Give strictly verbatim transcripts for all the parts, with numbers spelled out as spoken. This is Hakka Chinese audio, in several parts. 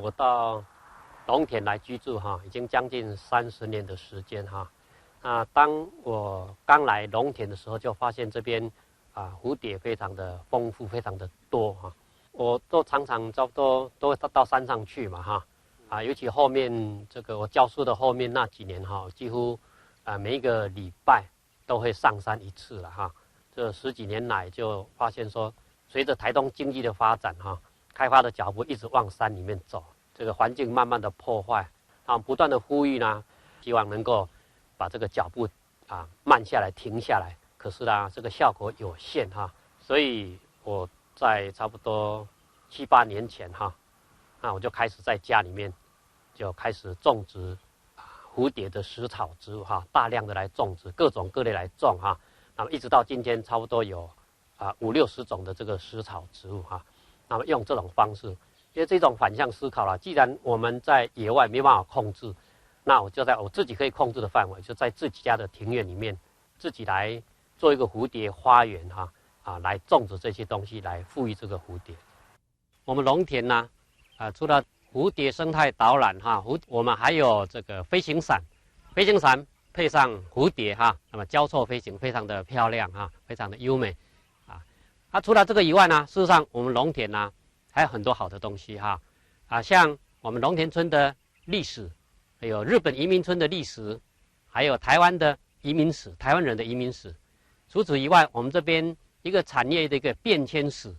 我到龙田来居住哈，已经将近三十年的时间哈。那当我刚来龙田的时候，就发现这边啊，蝴蝶非常的丰富，非常的多哈。我都常常差不多都会到，到山上去嘛哈。啊，尤其后面这个我教书的后面那几年哈，几乎啊每一个礼拜都会上山一次了哈。这十几年来就发现说，随着台东经济的发展哈，开发的脚步一直往山里面走，这个环境慢慢的破坏，啊，不断的呼吁呢，希望能够把这个脚步啊慢下来、停下来。可是呢，这个效果有限哈，所以我在差不多七八年前哈，那我就开始在家里面就开始种植蝴蝶的食草植物哈，大量的来种植，各种各类来种哈。那么一直到今天，差不多有啊五六十种的这个食草植物哈。那么用这种方式，因为这种反向思考啦，既然我们在野外没办法控制，那我就在我自己可以控制的范围，就在自己家的庭院里面，自己来做一个蝴蝶花园哈，啊，来种植这些东西，来富裕这个蝴蝶。我们农田呢，啊，除了蝴蝶生态导览哈，蝴，我们还有这个飞行伞，飞行伞配上蝴蝶哈，那么交错飞行，非常的漂亮哈，非常的优美啊。啊，除了这个以外呢，事实上我们农田呢还有很多好的东西哈，啊，像我们农田村的历史，还有日本移民村的历史，还有台湾的移民史，台湾人的移民史。除此以外，我们这边一个产业的一个变迁史，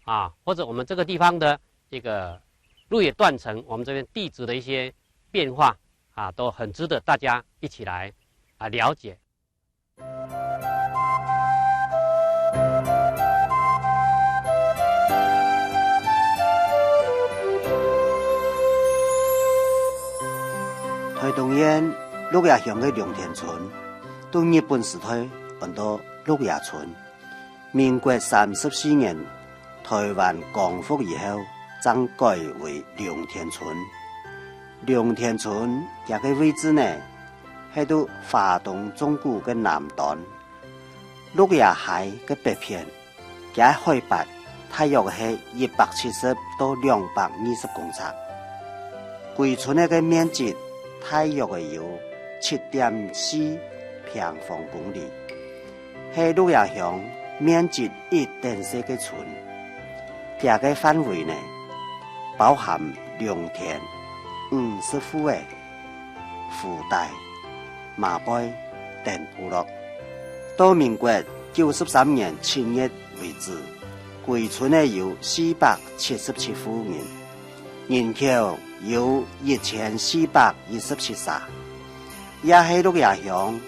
啊，或者我们这个地方的一个鹿野断层，我们这边地质的一些变化啊，都很值得大家一起来啊了解。台东縣鹿野乡个龍田村，到日本時代安到鹿野村。 民國三十四年，台灣光復以後，正改為龍田村。龍田村佢个位置呢，係在花東縱谷个南端，鹿野溪个北片，佢个海拔大約係一百七十到兩百二十公尺。歸村个面積大約係有七點四平方公里。 係鹿野鄉面積一等細个村。佢个範圍呢，包含龍田、五十戶仔、福大、麻背等部落。到民國九十三年七月為止，歸村仔有四百七十七戶人，人口有一千四百一十七儕，也係鹿野鄉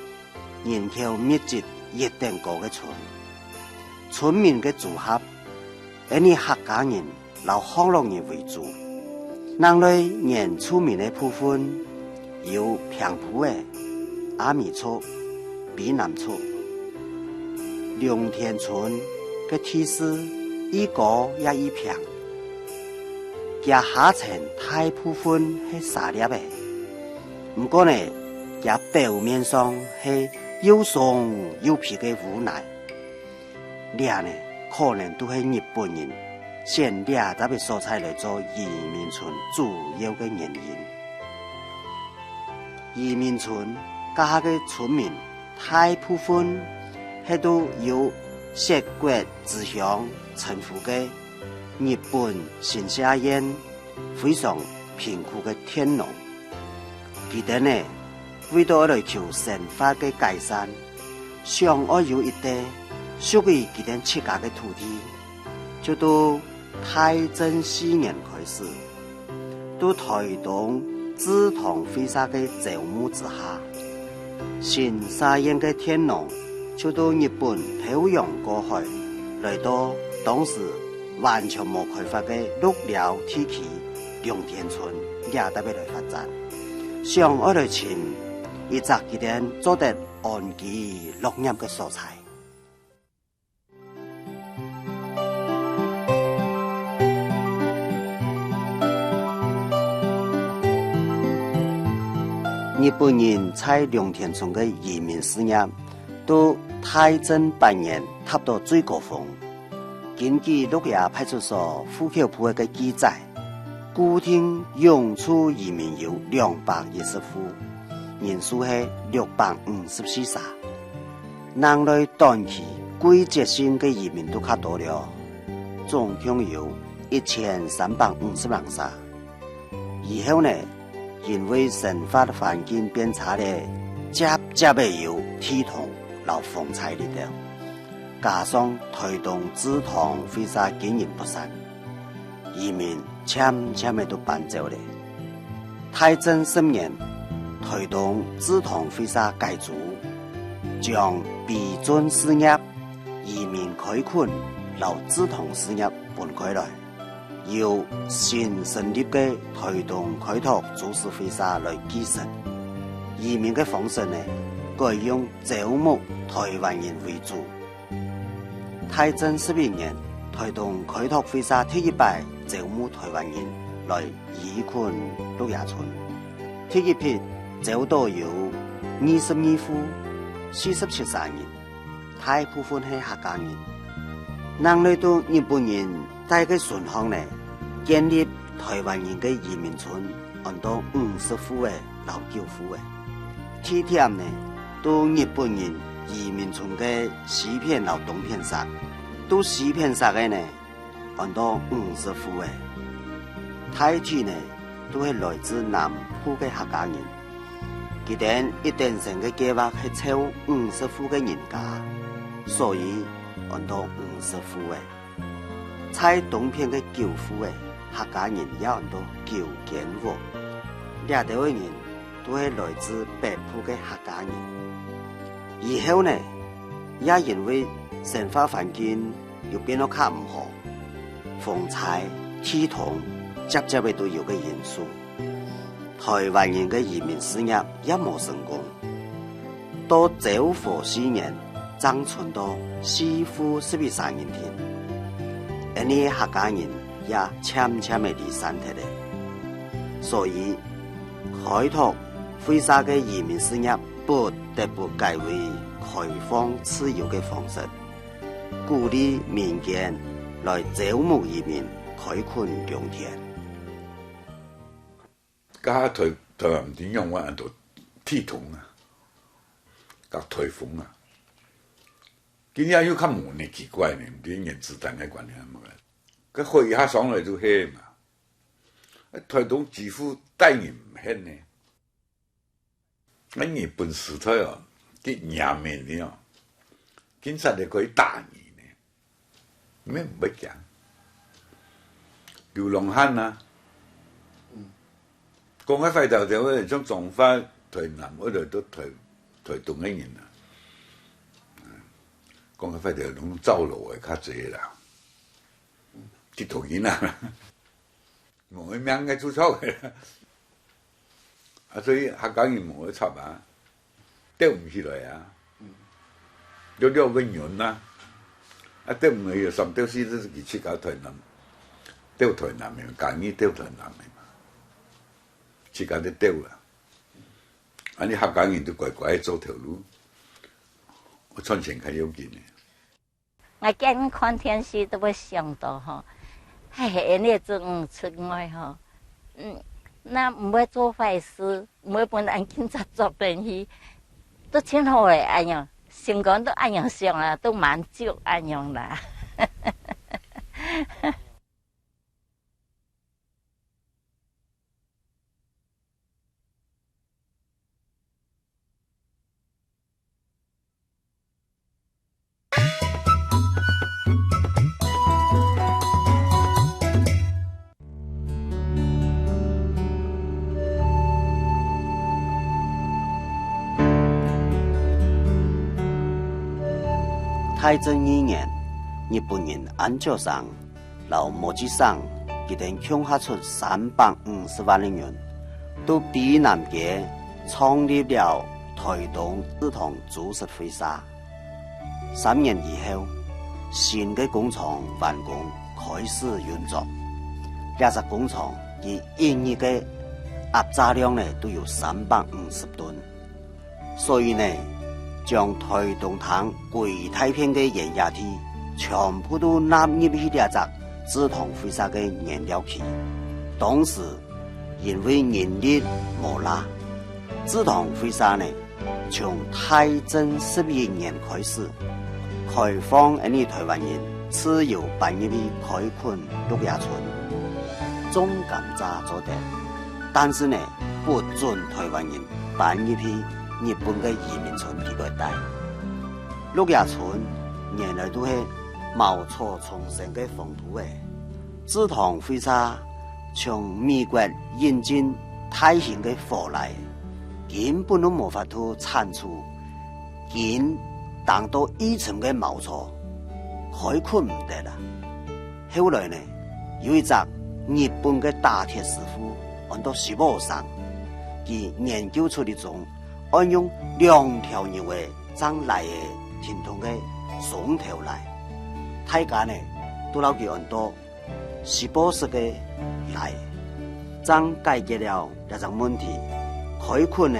人口密集一等高个村。村民个組合，恁呢客家人摎學老人為主。另外原住民个部分有平埔仔、阿美族、卑南族。龍田村个地勢已高也已平，佢下層大部分係沙礫仔。 毋過呢，佢表面上係又鬆又肥个烏泥。這呢，可能就係日本人選這搭个所在來做移民村主要个原因。移民村該下个村民大部分係都有雪國之鄉稱呼个日本新社縣 非常貧苦个田農。佢等呢，為著愛來求生活个改善，想愛有一垤屬於佢等自家个土地，就對大正四年開始，對台東製糖會社个招募之下，新社縣个田農就對日本漂洋過海，來到當時 完全無開發个鹿寮地區龍田村這搭位來發展，想愛來尋一隻佢等做得安居樂業个所在。日本人在龍田村个移民事業，到大正八年達到最高峰。 根據鹿野派出所戶口簿个記載，固定永住移民有兩百一十戶，人數係六百五十四儕。另類短期季節性个移民都較多了，總共有一千三百五十零儕。以後呢，因為生活環境變差了，輒輒仔有地動摎風災這兜，加上臺東製糖會社經營不善， 移民漸漸仔都搬走了。大正十年，臺東製糖會社改組，將備圳事業、移民開墾摎製糖事業分開來，由新成立个臺東開拓株式會社來繼承。移民个方式呢，改用招募臺灣人為主。 大正十一年，臺東開拓會社第一擺招募臺灣人來移墾鹿野村。第一批招到有二十二戶，四十七儕人，大部分係客家人。另類在日本人帶个巡航呢，建立臺灣人个移民村，安到五十戶仔摎九戶仔。地點呢，在日本人移民村个西片摎東片析，在西片析个呢，安到五十戶仔。大體呢，都係來自南部个客家人。佢等一等生个計畫係湊五十戶个人家，所以安到五十戶仔。 在東片个九戶仔，客家人也安到九間屋。這兜个人都係來自北部个客家人。以後呢，也因為生活環境有變到較毋好，風災、地動，輒輒仔都有个因素。 臺灣人个移民事業也無成功。到昭和四年，正賰到四戶十一儕人定。𫣆俚客家人也漸漸仔離散忒咧。所以，開拓會社个移民事業不得不改為開放自由个方式，鼓勵民間來招募移民，開墾良田。 該下臺，臺灣毋知仰般安到地動啊，佮颱風啊。今日又較無呢，奇怪呢，毋知原子彈个觀念係麼个。該火一下上來就係嘛。啊，臺東幾乎帶人毋肯呢。 𫣆日本時代哦，佢嚴明呢哦，警察係可以打人呢，你毋會驚。流浪漢啊，講較壞條條个，像彰化、臺南，或者都臺，臺東个人啊，講較壞條，攏走路个較濟啦，去討人啊。 無个命个就著个啦。啊，所以客家人無个插啊，鬥毋起來啊。嗯。了了个人啊，啊，鬥毋起來，三鬥四鬥，佢自家臺南，鬥臺南个，家己鬥臺南个嘛，自家咧鬥啦。啊，你客家人就乖乖做頭路，𠊎賺錢較要緊个。 𠊎今看電視都會想到吼，嘿，嘿，𫣆俚个子女出外吼，嗯，若毋會做壞事，毋會分𫣆警察捉等去，都盡好咧，恁樣，心肝都恁樣想啊，都滿足恁樣啦。 大正二年，日本人安久生 摎毛主席佢等共下出三百五十萬个銀，在卑南街創立了臺東製糖株式會社。三年以後，新个工廠完工，開始運作。這隻工廠佢一日个壓榨量呢，都有三百五十噸。 所以呢，將臺東廳歸大片个原野地，全部都納入去這隻製糖會社个原料區。當時因為人力無罅，製糖會社呢，從大正十一年開始，開放𫣆俚臺灣人自由搬入去開墾鹿野村，種甘蔗做得，但是呢，不准臺灣人搬入去日本个移民村地區戴。鹿野村原來都係茅草叢生个荒土欸。製糖會社從美國引進大型个火泥，根本都無法度剷除根頂到異深个茅草，開墾毋得啊。後來呢，有一隻日本个打鐵師傅，安到石寶生，佢研究出一種愛用兩條牛仔正犁个停動个雙頭犁，大家呢，都摎佢安到 石寶式个犁，正解決了這隻問題，開墾呢，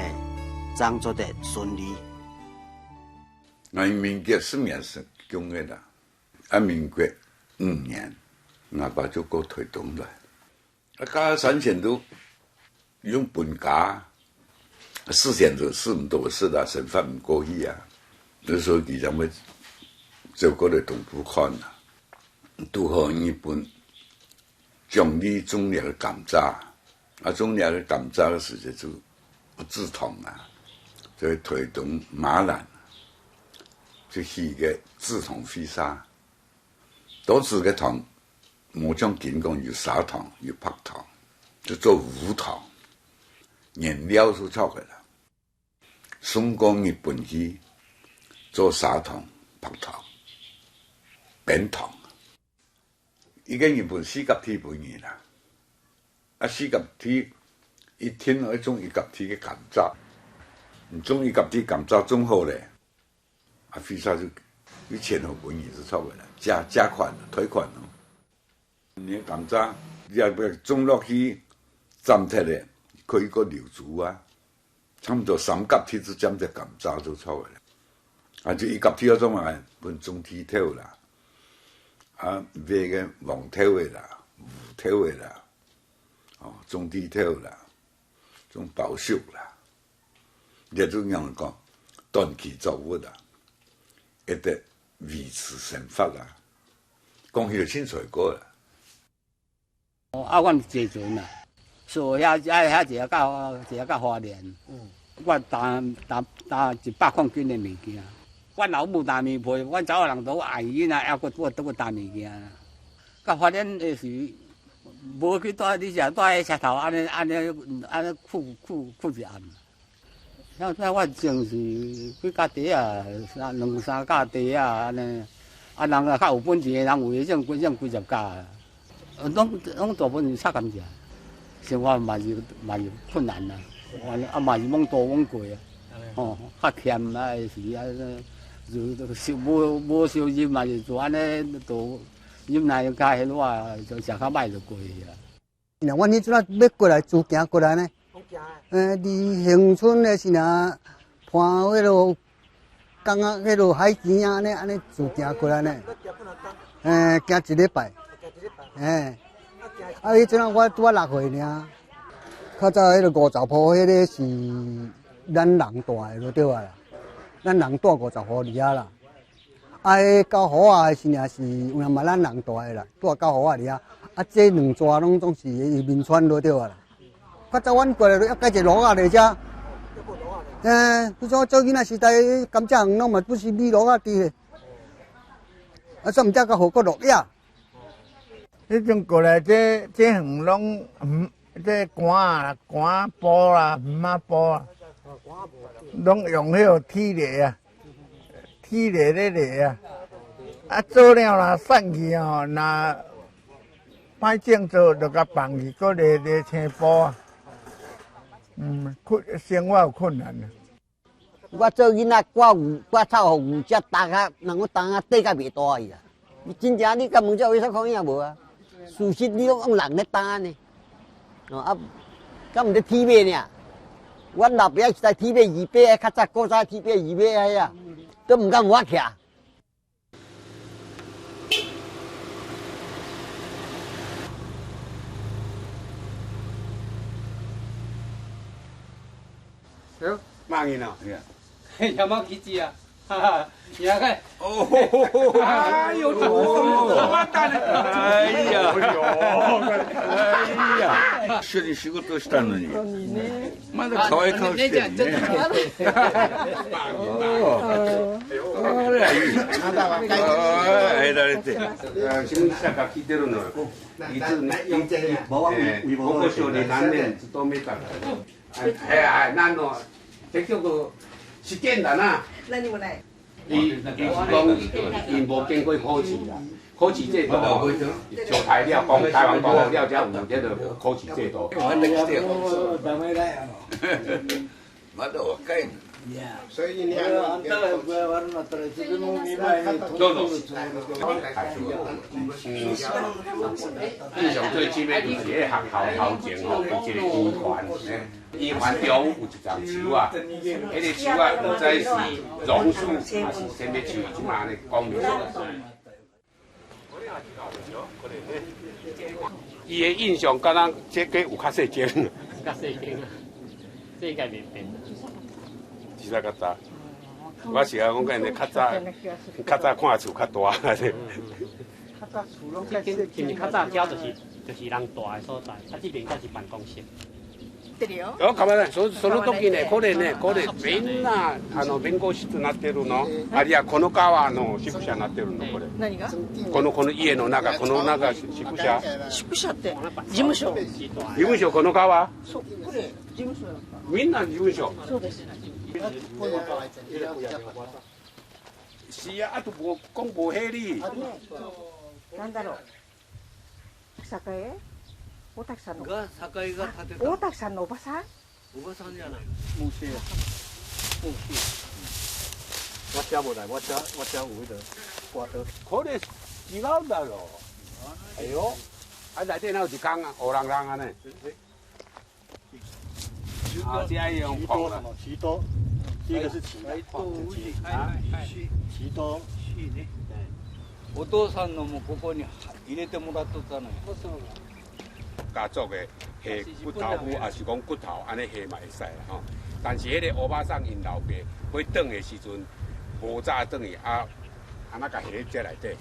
正做得順利。𠊎民國十年成功个啦，啊，民國五年，𠊎爸就過臺東來，啊，家產全都用分家，四千多，四五多个事啦，生活毋過去啊。那時候佢正會走過來東部看啊，拄好日本獎勵種這个甘蔗，啊，種這个甘蔗个時節就有製糖啊，所以臺東馬蘭就起个製糖會社。當時个糖無像今講有砂糖、有白糖，就做烏糖，原料就著个啦。送過日本去做砂糖、白糖、冰糖。一個日本四甲地分佢啦，啊，四甲地一定愛種一甲地个甘蔗，你種一甲地甘蔗種好咧， 啊，會社就有錢好分你就著个啦，借，借款啊，貸款哦。你个甘蔗，你若要種落去，斬忒咧，可以過留珠啊。差毋多三甲地就佔隻甘蔗就著个啦。啊，就一甲地愛種啊，分種地頭啦，啊，買个黃豆个啦、烏豆个啦，哦，種地頭啦，種包粟啦。 這種仰講，短期作物啊，會得維持生活啊。講起來凊彩過啦。哦，啊，阮坐船啊，坐遐，遐，遐坐到，坐到花蓮。嗯。阮擔，擔，擔一百公斤个物件。阮老母擔棉被，阮查某人都愛囡仔，猶閣，閣，閣擔物件啊。到花蓮的時，無去蹛，你是蹛彼石頭，按呢，按呢，按呢跍，跍，跍一暗。 像，像我種是幾甲地啊，三，兩三甲地啊，按呢。啊，人啊，較有本錢的人，有的種幾，種幾十甲啊。呃，攏，攏大部分是插甘蔗，生活嘛是，嘛是困難啊。啊，啊嘛是罔做罔過啊。吼，較欠啊，是啊，就，就，就無，無收入嘛，就做按呢，就忍耐較彼落啊，就食較歹就過去啊。 若阮彼陣仔欲過來，自行過來呢。欸，佇恆春的時陣，伴彼號港仔，彼號海邊仔，按呢，按呢自行過來呢。欸，行一禮拜。欸，啊，彼陣仔我拄仔六歲爾。較早彼个五十步，彼个是咱人蹛的就著啊啦。咱人蹛五十步而已啦。 啊，彼九湖仔的時陣是有人嘛咱人蹛的啦，蹛九湖仔裡啊。啊，這兩逝攏總是移民村就著啊啦。較早阮過來就愛蹛一个鹿仔咧遮。欸，你像做囡仔時代，甘蔗園攏嘛毋是米鹿仔地的，啊，煞毋知較好過落葉。 彼陣過來，這，這園攏，嗯，這瓜啊，瓜埔啦，園仔埔啦，攏用彼个鐵犁啊，鐵犁咧犁啊。啊，做了啦，散去吼，若歹種做，就共放去，閣犁，犁青埔啊。嗯，困，生活有困難啊。 我做囡仔，割牛，割草予牛食，擔啊，人講擔啊，硩甲袂大去啊。你真正你共問遮有啥看影無啊？事實你講用人咧擔呢。哦，啊，敢毋得鐵馬爾？阮老爸時代鐵馬二八，較早古早鐵馬二八遐啊，都毋敢有法徛。哎呦，骂人啊！山崎子啊，哈哈，你看，哦，哎呦，这个什么蛋呢？哎呀，哎呀，一緒に仕事したのに。まだ可愛い顔してるね。あ、あれはいい。あ、会えられて。新聞記者が聞いてるのよ。いつ、いつ、えー、国交省に何年勤めたか。 哎，哎，哎，咱哦，結局个時間啦呐。何もない。伊，伊是講，伊無經過考試啦，考試制度哦，上台了，講台灣講好了，才有這个考試制度。まだ若いの。所以你どうぞ。印象最深的就是彼个學校頭前吼，有一个圓環。 圓環中有一叢樹啊，彼个樹啊，毋知是榕樹還是啥物樹，這馬按呢講袂出。伊的印象，敢若這个有較細間。較細間啊，這應該袂變啦。其實較早，我是啊，講緊較早，較早看厝較大。 這間是毋是較早遮就是，就是人蹛的所在，啊，這邊才是辦公室。對哦。哦，看嘛，そ、その時ね、これね、これみんな、あの、弁護室になってるの。あるいはこの側の宿舍になってるの、これ。何が？この、この家の中、この中宿舍。宿舍って、事務所。事務所、この側？そう、これ、事務所だった。みんな事務所。そうです。 是啊，啊，都無講無合理。なんだろう。酒屋？大竹さんの。が、酒屋が建てた。大竹さんのおばさん？おばさんじゃない。木屑。木屑。我遮無來，我遮，我遮有彼个刮刀。これ違うだろう。哎呦，啊，內底哪有一空啊，烏荏荏按呢。 啊，這愛用捧的。旗多什麼？旗多，第一個是旗啊，旗多。お父さんのもここに入れてもらっとったのよ。家族的下骨頭烌，抑是講骨頭，按呢下嘛會使啦吼。但是彼个歐巴桑𪜶老爸欲轉的時陣，無紮轉去啊，按呢共下佇內底。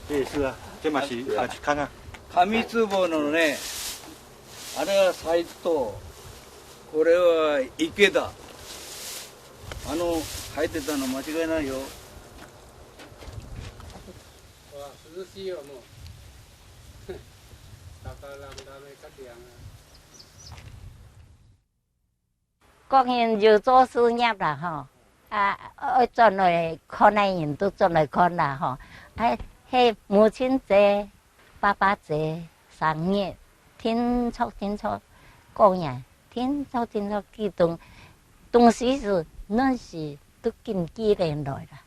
這也是啊，這嘛是啊，去看看。紙壺のね、 あれは齋藤、これは池田。あの、書いてたの間違いないよ。哇，涼しいよ、もう。だからダメかってやん。 各人有做事業啦吼，啊，愛轉來看个人都轉來看啦吼。啊，係母親節、爸爸節、生日，定著定著過年，定著定著寄東，東西係恁時都緊寄等來啦。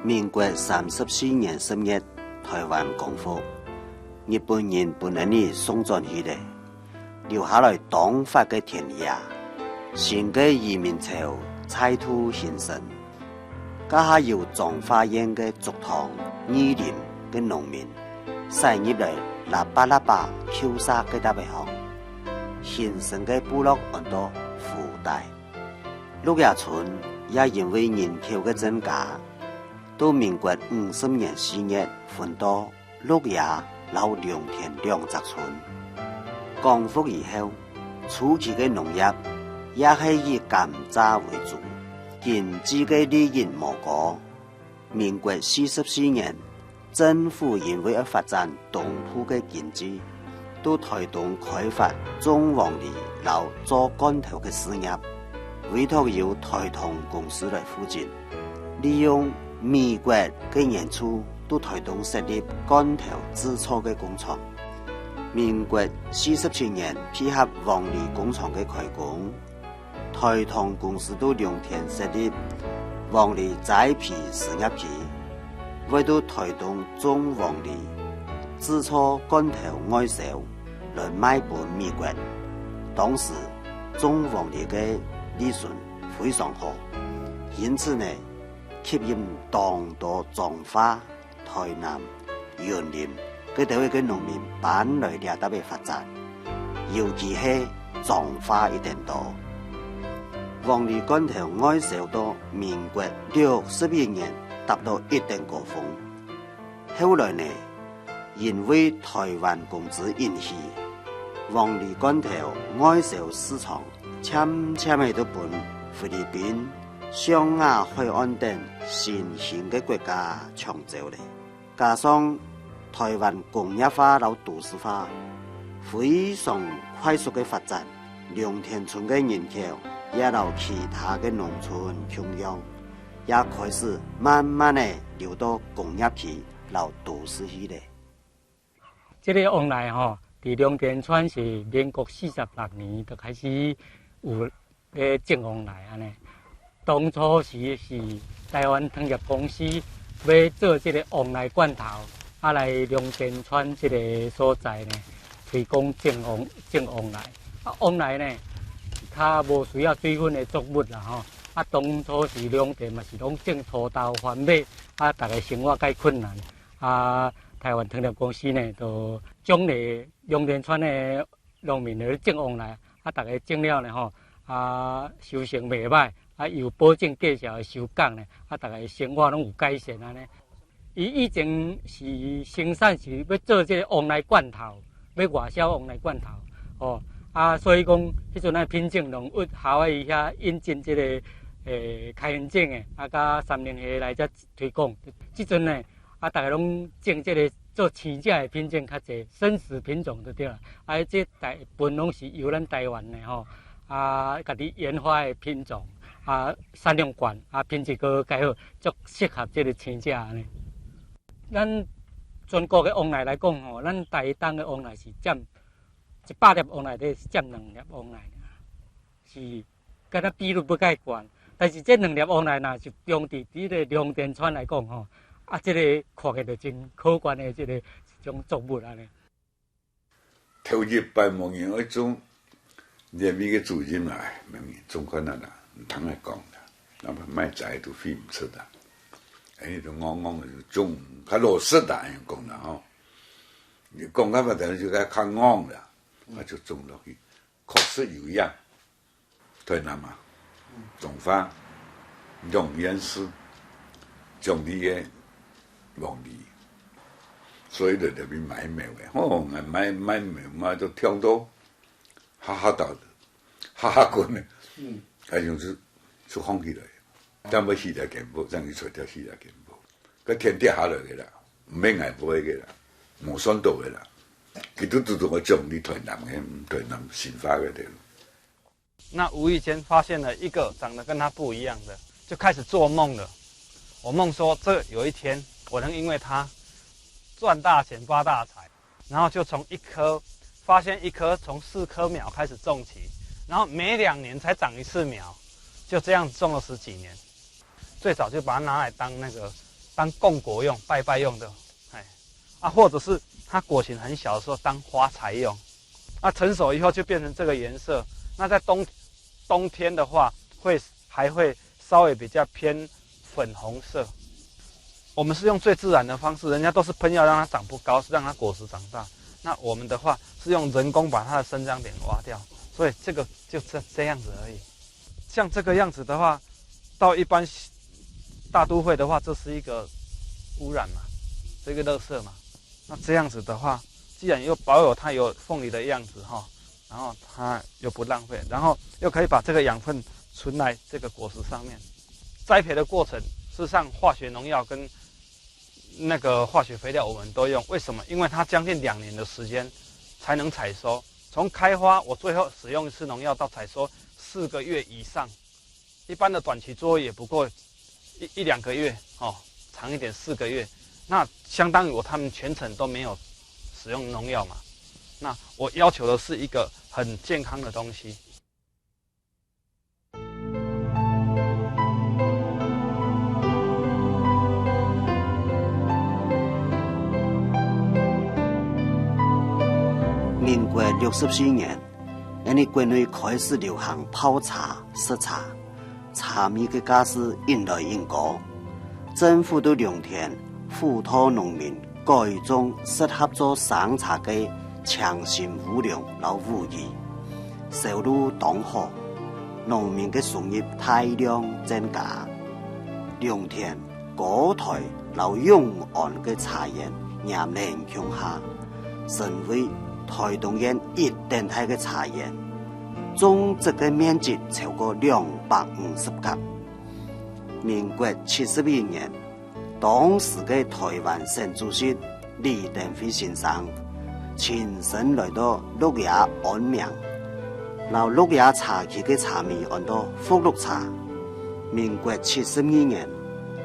民國三十四年十月，臺灣光復，日本人分𫣆俚送轉去咧。 留下來當闊个田野，新个移民潮再度形成。該下由彰化縣个竹塘、二林个農民，徙入來拉巴拉巴舊社該搭个鄉，形成个部落安到福大。鹿野村也因為人口个增加，到民國五十年四月分到 鹿野摎龍田兩隻村。光復以後，初期个農業也係以甘蔗為主，經濟个利益無高。民國四十四年，政府因為愛發展東部个經濟，在臺東開發種黃梨摎做罐頭个事業，委託由臺糖公司來負責。 利用美國个援助，在臺東設立罐頭製造个工廠。民國四十七年，配合黃梨工廠个開工，臺糖公司在龍田設立黃梨栽培事業期，為到臺東種黃梨，製造罐頭外銷，來賣分美國。當時種黃梨个利潤非常好，因此呢，吸引當多彰化、臺南、雲林，該兜个農民搬來這搭个發展，尤其係彰化一等多。黃梨罐頭外銷到民國六十一年達到一等高峰。後來呢，因為臺灣工資引起，黃梨罐頭外銷市場漸漸仔都分菲律賓、 象牙海岸等新興个國家搶走了。加上臺灣工業化摎都市化非常快速个發展，龍天村个人口也摎其他个農村共樣，也開始慢慢仔流到工業區摎都市去了。這个黃梨吼，佇龍天村是民國四十六年就開始有 咧種黃梨按呢。當初時是臺灣糖業公司欲做這个黃梨罐頭，啊來龍天村這个所在呢，推廣種黃，種黃梨。啊，黃梨呢，較無需要水分的作物啦吼。啊，當初時龍天嘛是攏種土豆、番麥，啊，逐个生活蓋困難。啊，臺灣糖業公司呢，就獎勵龍天村的 農民來種黃梨，啊，逐个種了呢吼，啊，收成袂䆀，啊，有保證價錢的收工呢，啊，逐个生活攏有改善按呢。伊以前是生產是欲做這个黃梨罐頭，欲外銷黃梨罐頭，吼，啊，所以講，彼陣仔品種攏有海外遐引進這个，誒，開源種的，啊，佮三零蝦來遮推廣。這陣呢， 啊，逐个攏種這个做生食的品種較濟，生食品種就對了。啊，這大部分攏是由咱臺灣的吼，啊，家己研發的品種，啊，產量懸，啊，品質閣蓋好，足適合這个生食按呢。咱全國的黃梨來講吼，咱臺東的黃梨是佔一百粒黃梨底是佔兩粒黃梨爾，是 敢若比率欲蓋懸。但是這兩粒黃梨若集中佇這个龍天村來講吼，啊，這个看起來就真可觀的這个一種作物按呢。頭一擺無人愛種，連委个主任啊，哎，無人種看啊啦，毋通來講啦，那麼賣仔都飛毋出啦。哎，你都戇戇个種，較老實啦，恁樣講啦吼。你講較白點就較，較戇啦，啊，就種落去。 確實有影。臺南啊，彰化、兩縣市，種梨个黃梨，所以就入去買苗个。吼，買，買苗，買到暢到，哈哈倒，哈哈滾个。嗯。啊，用出，出放起來，等要起來健保，正去除掉起來健保。 該田跌下來个啦，毋免𠊎買个啦，無算到个啦。佢都獨獨个種佇臺南个，臺南新化个地方。那無意間發現了一個長得跟他不一樣的，就開始做夢了。我夢說，這有一天我能因為他賺大錢發大財，然後就從一棵，發現一棵從四棵苗開始種起，然後每兩年才長一次苗，就這樣種了十幾年。 最早就把它拿來當那個，當供果用、拜拜用的，哎，啊，或者是它果型很小的時候當花材用，那成熟以後就變成這個顏色。那在冬，冬天的話，會，還會稍微比較偏粉紅色。我們是用最自然的方式，人家都是噴藥讓它長不高，是讓它果實長大。那我們的話是用人工把它的生長點挖掉，所以這個就這，這樣子而已。 像這個樣子的話，到一般大都會的話，這是一個污染嘛，這個垃圾嘛。那這樣子的話，既然又保有它有鳳梨的樣子哈，然後它又不浪費，然後又可以把這個養分存來這個果實上面。栽培的過程，事實上化學農藥跟那個化學肥料我們都用，為什麼？因為它將近兩年的時間才能採收。從開花，我最後使用一次農藥到採收四個月以上，一般的短期作業也不過一，一兩個月，哦，長一點四個月。那相當於我，他們全程都沒有使用農藥嘛。那我要求的是一個很健康的東西。國六十四年，𠊎等國內開始流行泡茶、食茶，茶米个價數緊來緊高。政府在龍田輔導農民改種適合做生茶个青心烏龍摎烏魚，銷路當好，農民个收入大量增加。龍田 高臺摎永安个茶園黏連共下，成為臺東縣一等大个茶園，種植个面積超過兩百五十甲。民國七十一年，當時个臺灣省主席 李登輝先生親身來到鹿野安名，摎鹿野茶區个茶米安到福祿茶。民國七十二年，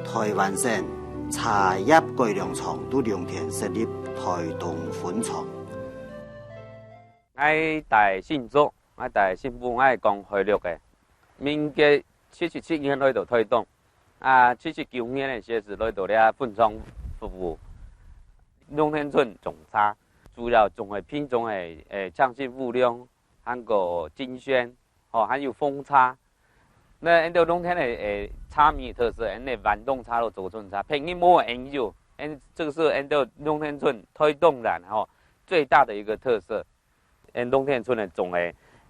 臺灣省茶葉改良場在龍田設立臺東分廠。𠊎大姓周，𠊎大姓吳，𠊎講海陸个。民國七十七年來到臺東， 啊，七十九年个時節來到這分廠服務。龍田村種茶，主要種个品種个，誒，青心烏龍，還過金萱，吼，還有紅茶。該𠊎等龍田个，誒，茶米特色，𠊎等个晚冬茶摎早春茶，別人無个研究，𠊎等這個係𠊎等龍田村臺東人，吼，最大的一個特色。𠊎等龍田村呢種个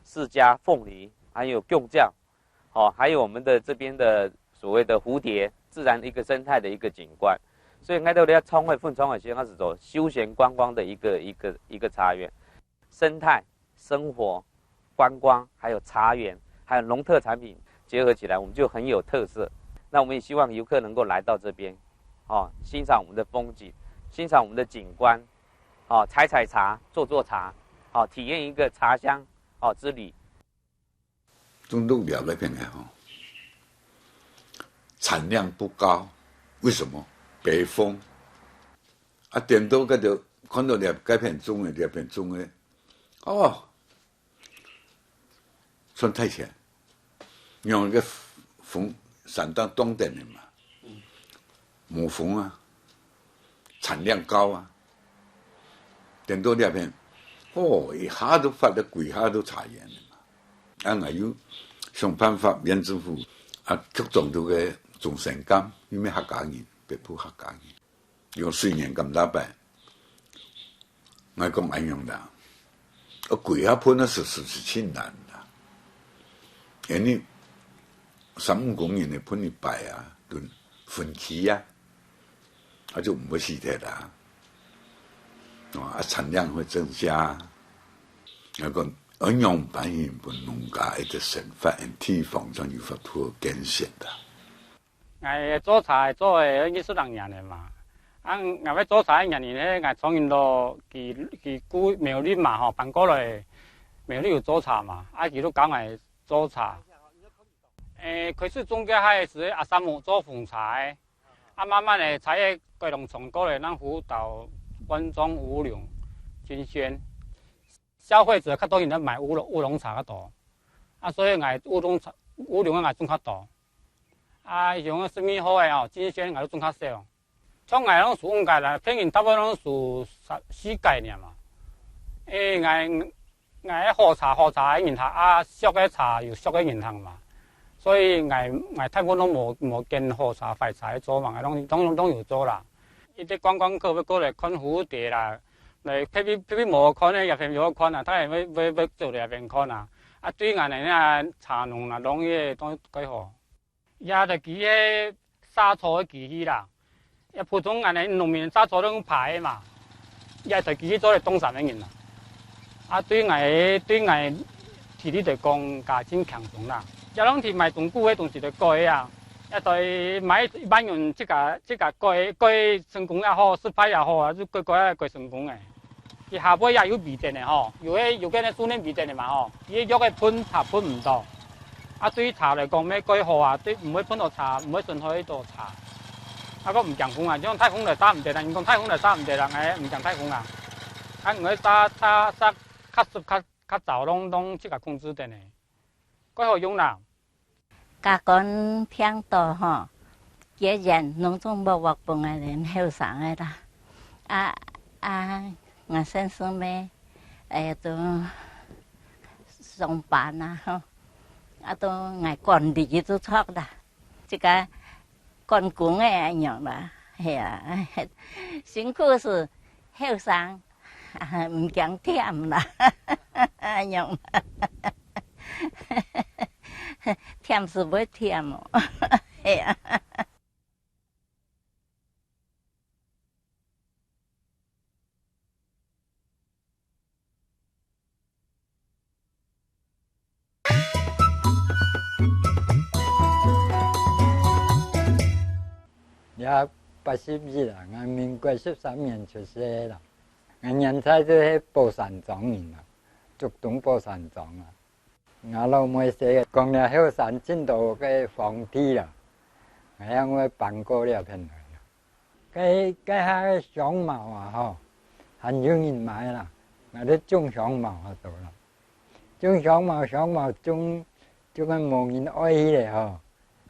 釋迦、鳳梨，還有弓蕉， 哦，還有我們的這邊的所謂的蝴蝶，自然一個生態的一個景觀。所以𠊎兜這創會分廠个時間，它是走休閒觀光的一個，一個，一個茶園，生態、生活、觀光，還有茶園，還有農特產品結合起來，我們就很有特色。那我們也希望遊客能夠來到這邊，哦，欣賞我們的風景，欣賞我們的景觀，哦，採採茶，做做茶，哦，體驗一個茶鄉，哦，之旅。 中鹿野該片个吼，產量不高，為什麼？北風。啊，顛倒該就看到這，該片種个，這片種个，哦，算大錢。因為該風，山頂凍等个嘛，無風啊，產量高啊。 顛倒這片，哦，一下就發了，歸下都茶園了嘛。啊，𠊎又想辦法，縣政府啊，局長都个鍾成苷，因為客家人，北部客家人，用水源甘大伯，𠊎講恁樣啦，啊，歸下分啊，是，是，是盡難啦。因為三五公頃个分一擺啊，就分期啊。 啊，就毋會死忒啦。哦，啊，產量會增加。啊，講，愛仰般形分農家一個生活，地方正有法度改善个。𠊎做茶做个二十零年了嘛。啊，𠊎會做茶个原因係，𠊎從前都佢，佢故苗栗嘛吼，搬過來苗栗有做茶嘛，啊，佢都教𠊎做茶。 誒，開始種該下个時，阿三姆做紅茶个，啊，慢慢个茶葉改良場過來，咱輔導冠狀烏龍、金萱。消費者較多人咧買烏龍，烏龍茶較多，啊，所以𠊎烏龍茶，烏龍个𠊎種較多，啊，像十二號个哦，金萱𠊎就種較少。 像𠊎攏收五改啦，別人大部分攏收三四改爾嘛。誒，𠊎，𠊎好茶好茶个人客啊，俗个茶有俗个人客嘛。所以𠊎，𠊎大部分攏無，無揀好茶壞茶个做嘛，𠊎攏，攏，攏有做啦。一啲觀光客會過來看蝴蝶啦，來，特別，特別無好看个，也特別好看啊，佢也會，會，會走來這片看啊。啊，對𠊎等个茶農啦，農業都蓋好。 這台機器係沙草个機器啦，也普通恁樣農民沙草都用耙个嘛，這台機器做得當三個人啦。啊，對𠊎，對𠊎體力來講，較真輕鬆啦。這攏係買中古个東西來改个啊，這台買一萬元自家，自家改，改成功也好，失敗也好啊，就改改啊，改成功个。 佢下背也有微電个吼，有个，有个呢，手捏微電个嘛吼，佢个藥个噴茶噴毋到。啊，對茶來講，乜蓋好啊，對，毋會噴到茶，毋會損害到茶。啊，个毋驚風啊，像颱風來打毋得啦，人講颱風來打毋得啦，哎，毋驚颱風啊。啊，毋會打，打，打較濕較，較燥，攏，攏自家控制得呢，蓋好用啦。 家官聽到吼，結緣攏總莫話分𠊎等後生个啦。啊，啊，𠊎先生咩，哎，都上班啊，吼，啊，都愛管理都著啦，這个管工个恁樣啦，係啊，辛苦是後生，毋驚忝啦，恁樣啦，忝是毋會忝哦，係啊。 這八十一啊，𠊎民國十三年出世个啦。𠊎原在就係寶山莊人啊，竹東寶山莊啊。 吾老妹細講，這後山盡多个荒地啦，𠊎正會搬過這片來啦。該，該下个香茅啊，吼，還有人買啦，𠊎兜種香茅啊，都啦。種香茅，香茅種，種到無人愛去咧，吼，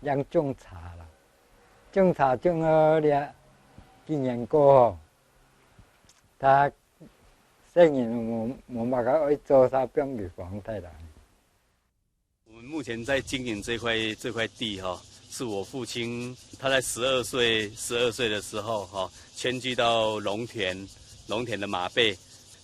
正種茶啦。種茶種到這幾年過後，他 細人無，無麼个愛做，煞放佢荒忒啦。我們目前在經營這塊，這塊地哈，是我父親他在十二歲，十二歲的時候哈，遷居到農田，農田的馬背。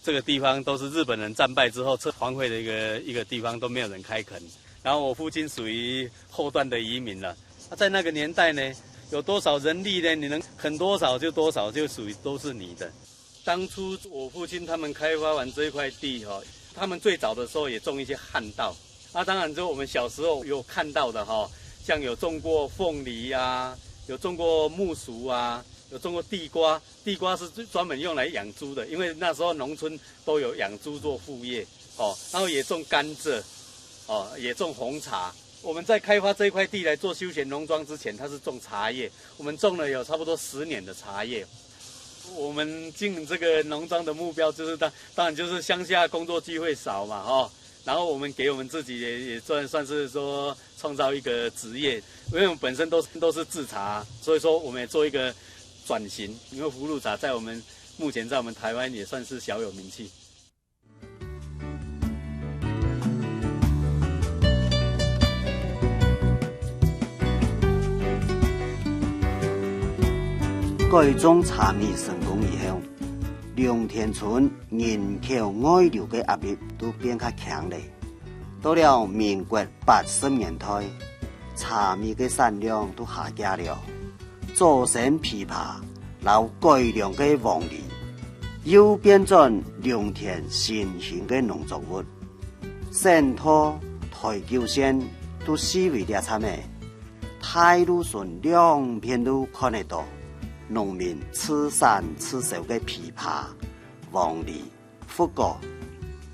這個地方都是日本人戰敗之後，這荒廢的一個，一個地方，都沒有人開墾。然後我父親屬於後段的移民了。那在那個年代呢，有多少人力呢？你能墾多少就多少，就屬於都是你的。 当初我父亲他们开发完这一块地哈，他们最早的时候也种一些旱稻。啊，当然就我们小时候有看到的哈，像有种过凤梨啊，有种过木薯啊，有种过地瓜。地瓜是最专门用来养猪的，因为那时候农村都有养猪做副业哦，然后也种甘蔗，哦，也种红茶。我们在开发这一块地来做休闲农庄之前，它是种茶叶，我们种了有差不多十年的茶叶。 我们经营这个农庄的目标，就是当，当然就是乡下工作机会少嘛，吼。然后我们给我们自己也，也算，算是说创造一个职业，因为我们本身都，都是制茶，所以说我们也做一个转型，因为福禄茶在我们，目前在我们台湾也算是小有名气。 改种茶米成功以後，龍田村人口外流个壓力都變較強咧。到了民國八十年代，茶米个產量都下降了。 早生枇杷摎改良个黃梨，又變轉龍田新興个農作物。省道、台九線都四圍這站仔，大路脣兩片都看得到，農民自產自銷个枇杷、黃梨、佛果，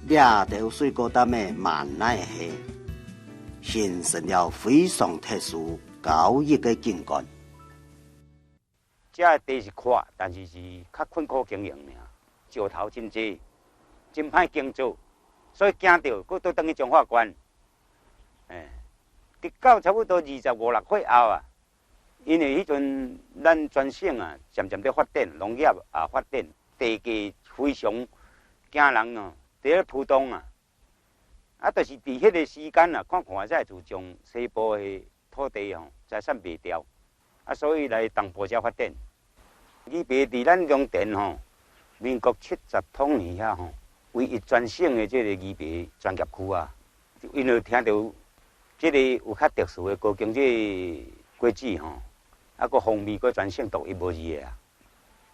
這兜水果擔仔滿哪係，形成了非常特殊交易个景觀。 遮个地是闊，但是是較困苦經營爾，石頭真濟，真歹耕作，所以驚著，閣倒轉去彰化縣。欸，直到差不多二十五六歲後啊，因為彼陣咱全省啊，漸漸咧發展，農業啊發展，地價非常驚人哦，佇咧浮動啊。 啊，就是佇彼个時間啊，看看才會自從西部的土地吼，財產賣掉，啊，所以來東部遮發展。沂白佇咱龍田吼，民國七十冬年遐吼，唯一全省的這个沂白專業區啊，因為聽著這个有較特殊的高經濟果子吼，啊，閣風味閣全省獨一無二的啊，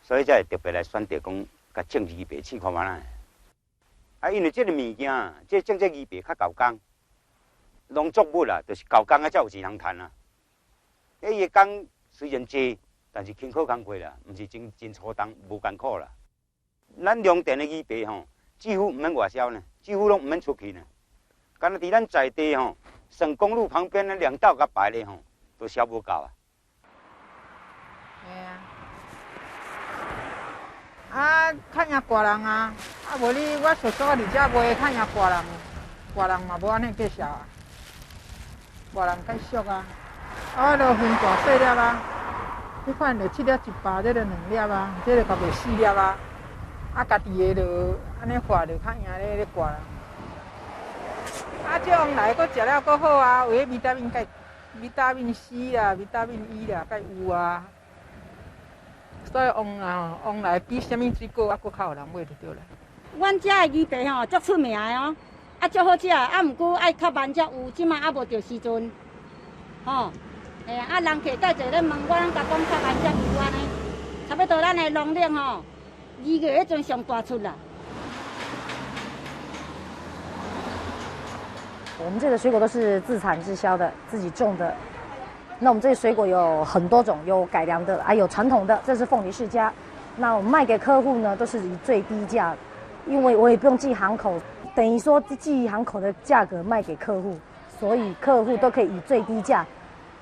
所以才會特別來選擇講，共種沂白試看覓啦。 啊，因為這个物件，這種這沂白較厚工，農作物啦，就是厚工啊，才有錢通趁啊。啊，伊的工雖然濟，但是輕可工課啦，毋是真，真粗重，無艱苦啦。咱龍田的沂白吼，幾乎毋免外銷呢，幾乎攏毋免出去呢。干焦佇咱在地吼，省公路旁邊的兩道共擺咧吼，都銷無夠啊。 嘿啊。啊，較贏外人啊，啊，無你我叔叔佇遮賣，較贏外人，外人嘛無按呢介紹啊，外人較俗啊。啊，我就分大細粒啊，你看就七粒一百，這就兩粒啊，這就共賣四粒啊。啊，家己个就按呢喝就較贏咧，咧喝啦。啊，這王梨閣食了閣好啊，有彼維他命，維他命C啦、維他命E啦，較有啊。所以王啊，王梨比啥物水果啊，閣較有人買就對了。阮遮个梨白吼，足出名的哦，啊，足好食，啊，毋過愛較慢才有，這馬猶無著時陣，吼。嘿啊，啊，人客蓋濟咧問，我攏共講較慢才有按呢。差不多咱的農曆吼， 二月彼陣上大出啦。我们这个水果都是自产自销的，自己种的。那我们这些水果有很多种，有改良的，还有传统的，这是凤梨世家。那我们卖给客户呢，都是以最低价，因为我也不用寄行口，等于说寄行口的价格卖给客户，所以客户都可以以最低价，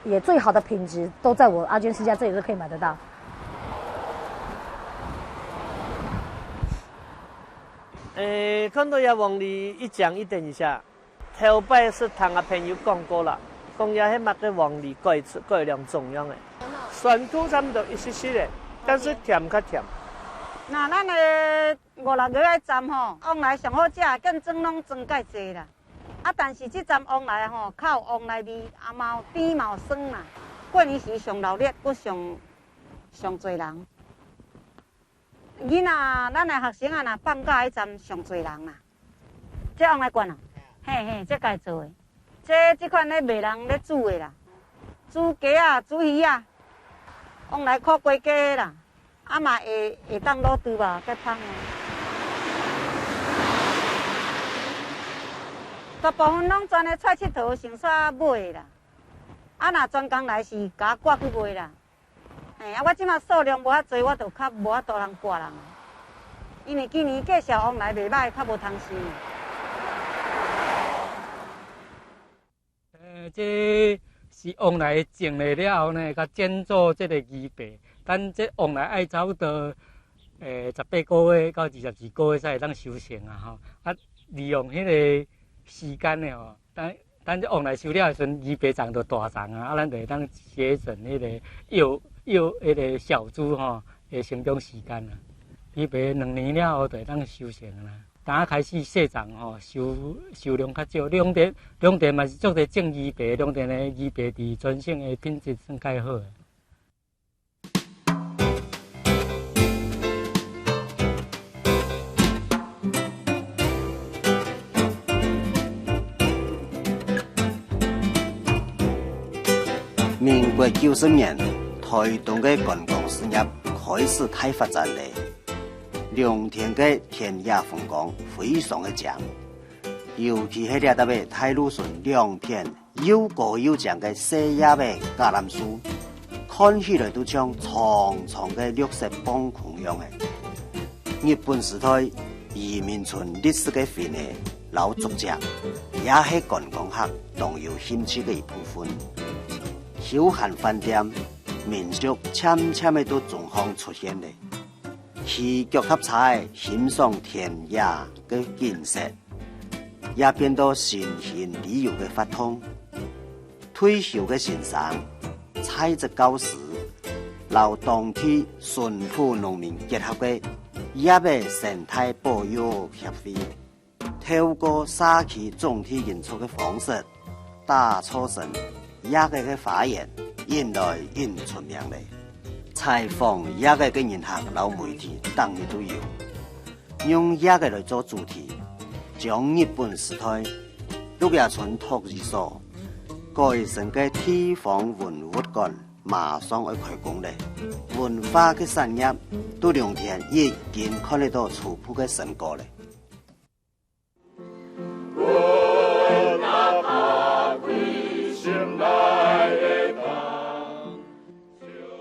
也最好的品质都在我阿娟世家这里都可以买得到。 欸，看到這王梨一靚一等一下，頭擺係聽阿朋友講過啦，講這係麼个王梨改出改良種樣个，酸度差不多一息息个，但是甜較甜。那咱个五六月个站吼，往來上好食，見裝攏裝蓋濟啦。啊，但是這站往來吼，較有往來味，啊嘛有甜嘛有酸啦。過年時上鬧熱，閣上上濟人。 囡仔，咱的學生仔若放假，彼站上濟人啦。這往來灌啊？嘿嘿，這家己做的。這這款咧賣人咧煮的啦，煮雞啊，煮魚啊，往來烤雞雞啦，啊嘛會會當滷豬肉，蓋芳啊。大部分攏專咧出去佚佗，順紲買的啦。啊若專工來是共我割去賣啦。 嘿啊，我這馬數量無遐濟，我就較無法度通割人啊。因為今年價數往來袂歹，較無通收。呃，這是往來種了了後呢，共剪做這个梨白。咱這往來愛差不多，呃，十八個月到二十二個月才會當收成啊，吼。啊，利用彼个時間呢，吼，咱 等這王梨收了的時陣，梨白欉就大欉啊，啊，咱就會當節省彼个幼幼彼个小株吼，的成長時間啊。梨白兩年了後就會當收成啦。當開始細欉吼，收收量較少，兩地兩地嘛是足濟種梨白，兩地的梨白佇全省的品質算蓋好的。 民國九十年，臺東个觀光事業開始大發展咧。龍騰个田野風光非常个靚，尤其係這搭个大路脣兩片 又高又靚个細葉仔橄欖樹，看起來都像長長个綠色磅空樣仔。日本時代移民村綠色个薰仔摎竹仔，也係觀光客當有興趣个一部分。休閒飯店、民宿漸漸仔都中項出現咧。 騎腳踏車仔欣賞田野个景色，也變到新興旅遊个活動。退休个先生、在職教師，摎當地淳樸農民結合个葉仔生態保育協會， 透過社區總體營造个方式，打造成葉仔个花園，引來引出名咧。採訪葉仔个人客摎媒體逐日都有，用葉仔來做主題，將日本時代鹿野村托兒所改成个地方文物館馬上愛開工咧。文化个產業在龍騰已經看得到初步个成果咧。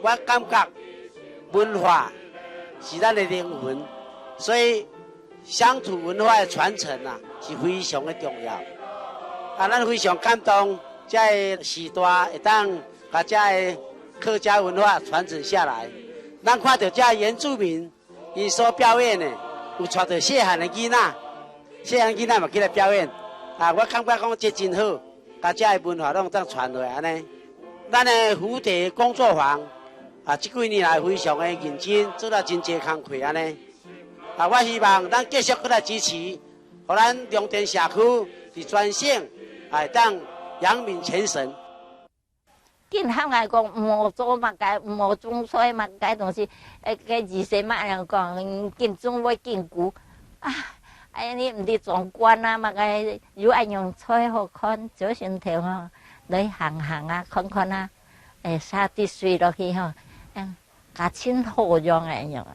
我感覺文化是咱的靈魂，所以鄉土文化的傳承啊是非常的重要。啊，咱非常感動，這个時代會當把這个客家文化傳承下來。咱看到這原住民 𪜶所表演的，有帶著細漢的囡仔，細漢囡仔嘛起來表演。啊，我感覺講這真好，共遮的文化攏當傳落來按呢。咱的蝴蝶工作坊，啊，這幾年來非常的認真，做了真濟工課按呢。啊，我希望咱繼續過來支持，予咱龍田社區佇全省，哎，當揚名全省。緊喊𠊎講，毋好做麼个，毋好種菜麼个東西，誒，該醫生嘛恁樣講，緊種會緊枯。啊，哎，你毋知種慣啊，麼个又恁樣菜好看，就先頭吼，來行行啊，看看啊，誒，撒滴水落去吼，嗯，甲真好用誒，用。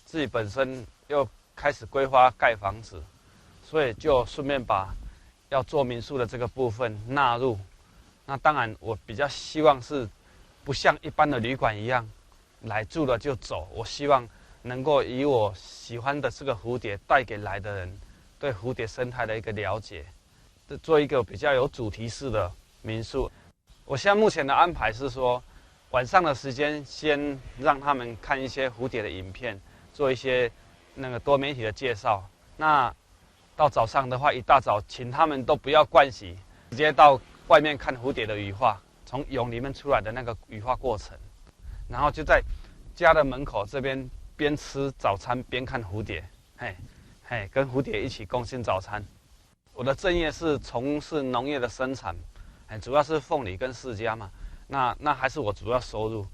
自己本身又开始规划盖房子，所以就顺便把要做民宿的这个部分纳入。那当然，我比较希望是不像一般的旅馆一样，来住了就走。我希望能够以我喜欢的这个蝴蝶带给来的人对蝴蝶生态的一个了解，做一个比较有主题式的民宿。我现在目前的安排是说，晚上的时间先让他们看一些蝴蝶的影片，做一些那个多媒体的介绍。那到早上的话，一大早请他们都不要盥洗，直接到外面看蝴蝶的羽化，从蛹里面出来的那个羽化过程，然后就在家的门口这边边吃早餐边看蝴蝶，嘿，嘿，跟蝴蝶一起共进早餐。我的正业是从事农业的生产，哎，主要是凤梨跟释迦嘛，那那还是我主要收入。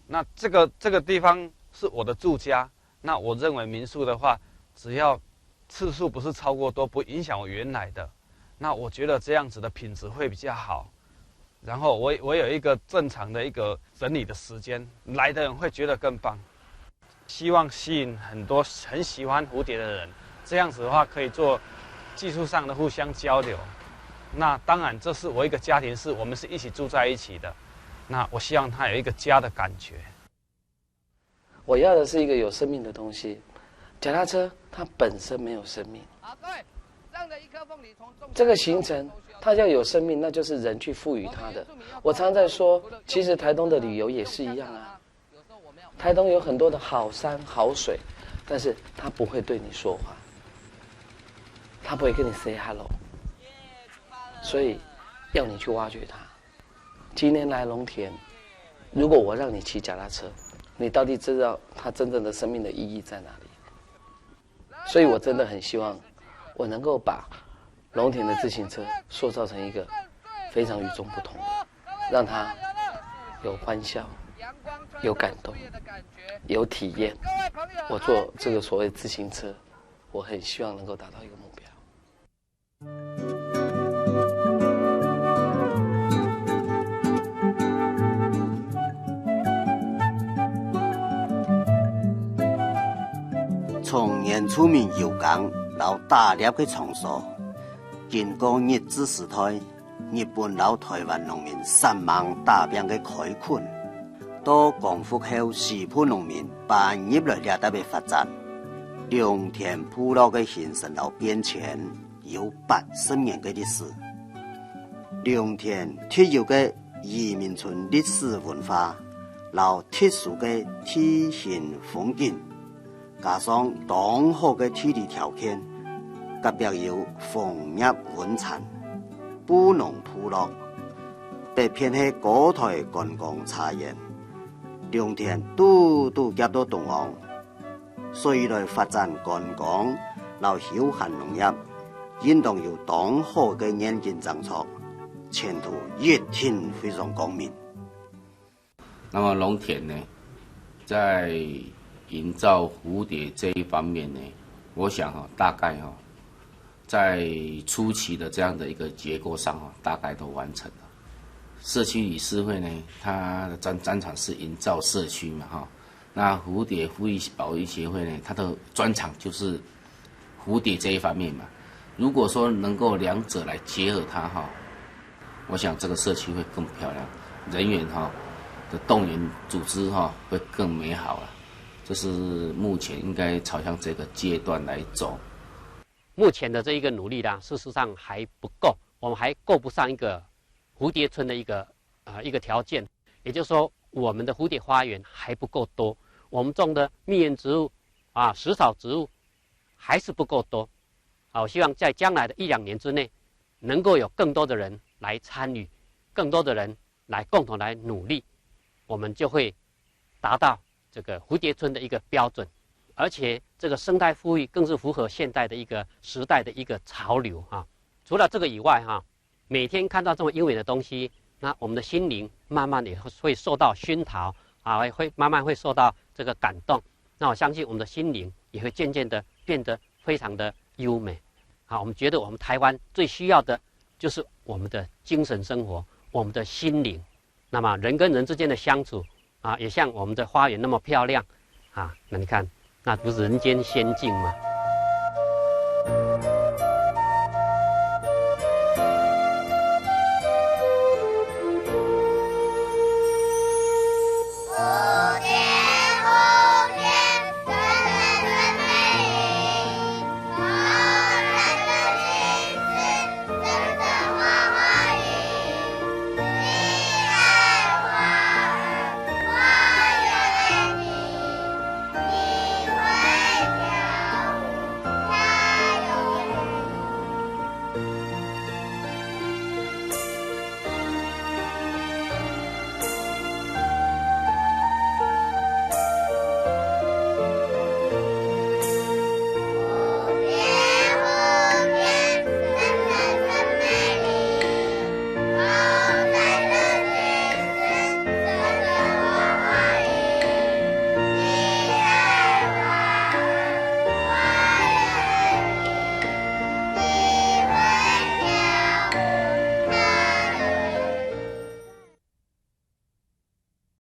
那这个这个地方是我的住家，那我认为民宿的话，只要次数不是超过多，不影响我原来的，那我觉得这样子的品质会比较好。然后我我有一个正常的一个整理的时间，来的人会觉得更棒。希望吸引很多很喜欢蝴蝶的人，这样子的话可以做技术上的互相交流。那当然，这是我一个家庭，是我们是一起住在一起的。那我希望它有一个家的感觉。我要的是一个有生命的东西，脚踏车它本身没有生命。好，各位，这样的一颗凤梨从这个行程，它要有生命，那就是人去赋予它的。我常在说，其实台东的旅游也是一样啊。台东有很多的好山好水，但是它不会对你说话，它不会跟你 say hello，所以要你去挖掘它。今天来龙田，如果我让你骑脚踏车，你到底知道它真正的生命的意义在哪里？所以我真的很希望我能够把龙田的自行车塑造成一个非常与众不同的，让它有欢笑、有感动、有体验。我做这个所谓自行车，我很希望能够达到一个目标。从原住民游耕摎打猎个场所，经过日治时代，日本摎台湾农民煞猛打拚个开垦，到光复后西部农民搬入来这搭个发展，龙田部落个形成摎变迁， 有八十年个历史。龙田特有个移民村历史文化，摎特殊个地形风景，加上当好个地理条件，隔壁有枫叶温泉、布农部落，北片系高台观光茶园，龙田堵堵夹到东岸， 所以来发展观光摎休闲农业，应当有当好个愿景政策，前途一定非常光明。那么农田呢，在营造蝴蝶这一方面呢，我想哈，大概哈，在初期的这样的一个结构上哈，大概都完成了。社区理事会呢，它的专专长是营造社区嘛哈， 那蝴蝶孵育保育协会呢，它的专长就是蝴蝶这一方面嘛。如果说能够两者来结合它哈，我想这个社区会更漂亮，人员哈的动员组织哈会更美好了。这是目前应该朝向这个阶段来走。目前的这一个努力啦，事实上还不够，我们还够不上一个蝴蝶村的一个呃一个条件。也就是说，我们的蝴蝶花园还不够多。我们种的蜜源植物啊、食草植物还是不够多。啊，我希望在将来的一两年之内，能够有更多的人来参与，更多的人来共同来努力，我们就会达到这个蝴蝶村的一个标准。而且这个生态富裕更是符合现代的一个时代的一个潮流哈。除了这个以外哈，每天看到这么优美的东西，那我们的心灵慢慢也会受到熏陶啊，会慢慢会受到这个感动。那我相信我们的心灵也会渐渐的变得非常的优美。好，我们觉得我们台湾最需要的就是我们的精神生活，我们的心灵。那么人跟人之间的相处啊，也像我们的花园那么漂亮啊。那你看，那不是人间仙境吗？